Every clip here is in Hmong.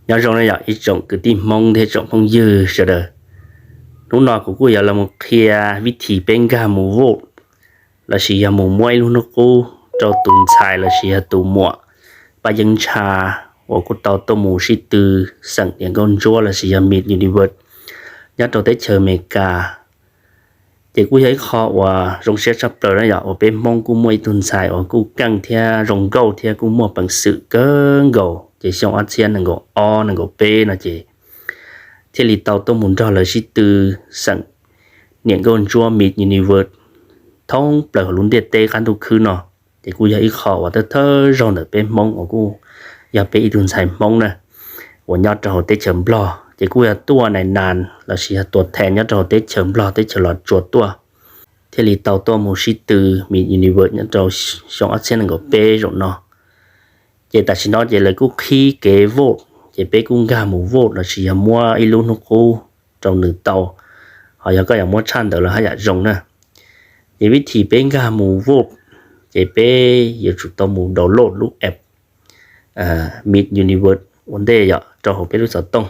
Nyob zoo na yom ib tsoom kwv tij Hmoob thiab tsoom phooj ywg sawv daws. Hnub no kuv kuj yuav los qhia vib thim peb nkag mus vote lossis yog mus muab ib lub hnub qub rau tus ntxhais lossis yog tus muam Paj Yeeb Ntsha uas kuj tau tuaj mus sib tw xeem niam nkauj ntsuab lossis yog Miss Universe nyob rau teb chaws Amelikas. Ces kuj yog ib qho uas zoo siab tshaj plaws na yom, uas peb Hmoob kuj muaj ib tug ntxhais uas kuj keej thiab zoo nkauj thiab kuj muaj peev xwm kawg nkaus, ces xyoo ob txhiab nees nkaum ob nees nkaum peb no ces thiaj li tau tuaj mus nrog lawv sib tw xeem niam nkauj ntsuab Miss Universe thoob plaws hauv lub ntiaj teb qab ntuj khwb no. Ces kuj yog ib qho uas thawj thawj zaug ntawm peb Hmoob uas kuj yog peb ib tug ntxhais Hmoob na uas nyob rau hauv teb chaws Nplog, ces kuj yog tuaj nais nas lossis yog tuam thees nyob rau hauv teb chaws Nplog teb chaws Los Tsuas tuaj, thiaj li tau tuaj mus sib tw Miss Universe nyob rau xyoo ob txhiab nees nkaum peb zaum no. Ces tam sim no ces lawv kuj qhib kev vote, ces peb kuj nkag mus vote lossis yog muab ib lub hnub qub rau nws tau, ho yog koj yuav muab tshaj ntawd los haj yam zoo na. Ces vib thim peb nkag mus vote, ces peb yuav tsum tau mus download lub app Miss Universe ua ntej yom rau hauv peb lub xov tooj.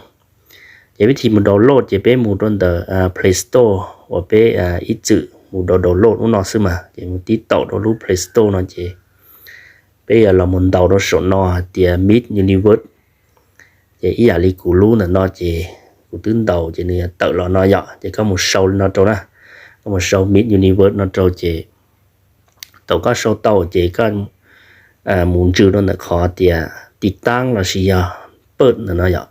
Ces vib thim mus download ces peb mus rau ntawm Play Store uas peb ib txwm mus download lub no xwb mas, ces mus tib taum rau lub Play Store no ces peb yuav los mus ntaus rau saum no hais tias Miss Universe. Ces ib yam li kuv lub ntawm no ces kuv twb ntaus ces nws yuav tawm los no yom, ces koj mus sau li no rau na, koj mus sau Miss Universe no rau ces thaum koj sau tau ces koj mus ntsws rau ntawm qhov tias tiv taab lossis yog pawj ntawm no yom.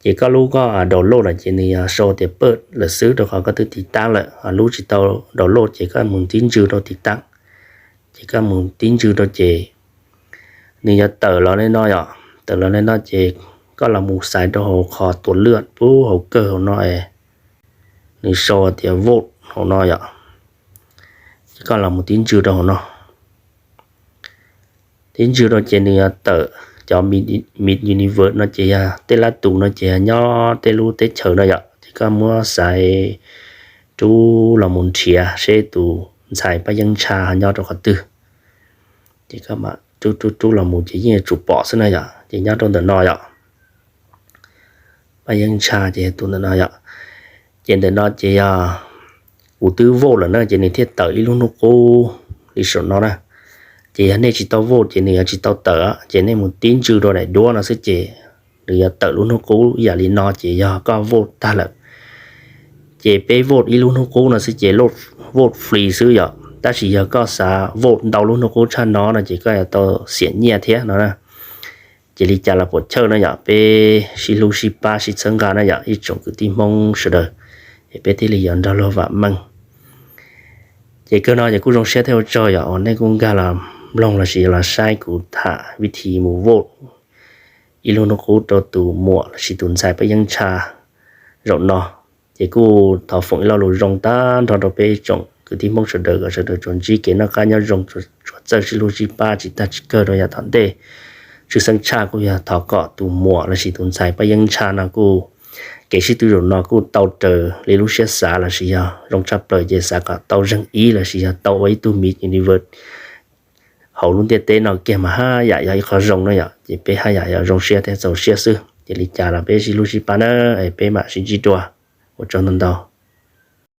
Ces koj lub koj download lawm ces nws yog sau tias pawj lawm xwb rau qhov koj twb tiv taab lawm, ho lub tsis tau download ces koj mus tib ntsws rau tiv taab. Ces koj mus tib ntsws rau ces nws yuav tawm los li no yom, tawm los li no ces koj los mus xaiv rau hauv qhov tuam lwj pub hauv kawg hauv no es nws sau tias vote hauv no yom. Ces koj los mus tib ntsws rau hauv no. Tib ntsws rau ces nws yuav tawm cov Miss Universe no ces yog tej lab tus no ces yog nyob tej lub teb chaws no yom, ces koj muab xaiv rub los mus nrhiav seb tus ntxhais Paj Yeeb Ntsha nyob rau qhov twg. Ces koj mam rub rub rub los mus ces yeej yuav tsum pom xwb na yom, ces nyob rau ntawm no yom. Paj Yeeb Ntsha ces tus ntawm no yom. Ces ntawm no ces yog kuv twb vote lawm na ces nws thiaj tawm ib lub hnub qub li saum no na. Ces yog nej tsis tau vote ces nws yuav tsis tau tawm, ces nej mus tib ntsws rau daim duab no xwb ces nws yuav tawm lub hnub qub ib yam li no ces yog koj vote tag lawm. Ces peb vote ib lub hnub qub no xwb ces vote free xwb yom, tab sis yog koj xav vote ntau lub hnub qub tshaj no no ces koj yuav tau xiam nyiaj thiab no na. Ces li cas los puam chawj no yom, peb sib hlub sib pab sib txhawb nqa na yom ib tsoom kwv tij Hmoob sawv daws, es peb thiaj li yuav nrog luag vam meej. Ces kawg no ces kuj zoo siab thiab ua tsaug yom uas nej kuj nkag los mloog lossis los saib kuv tham vib thim mus vote ib lub hnub qub rau tus muam lossis tus ntxhais Paj Yeeb Ntsha zaum no. Ces kuj thov foom ib lo lus zoo tag nrho rau peb tsoom kwv tij Hmoob sawv daws kom sawv daws tsuas ntsib kev noj qab nyob zoo, tsuas txawj sib hlub sib pab tsis tag tsis kawg rau yav tom ntej. Tshwj xeeb tshaj kuj yog thov kom tus muam lossis tus ntxhais Paj Yeeb Ntsha no kuj kev sib tw zaum no kuj tau raws li lub siab xav lossis yog zoo tshaj plaws ces xav kom tau zeeg ib lossis yog tau ua ib tug Miss Universe hauv lub ntiaj teb no kiag mas haj yam yog ib qho zoo na yom, ces peb haj yam yog zoo siab thiab txaus siab xwb. Ces li cas los peb sib hlub sib pab na, peb mam sib ntsib dua. Ua tsaug ntau ntau.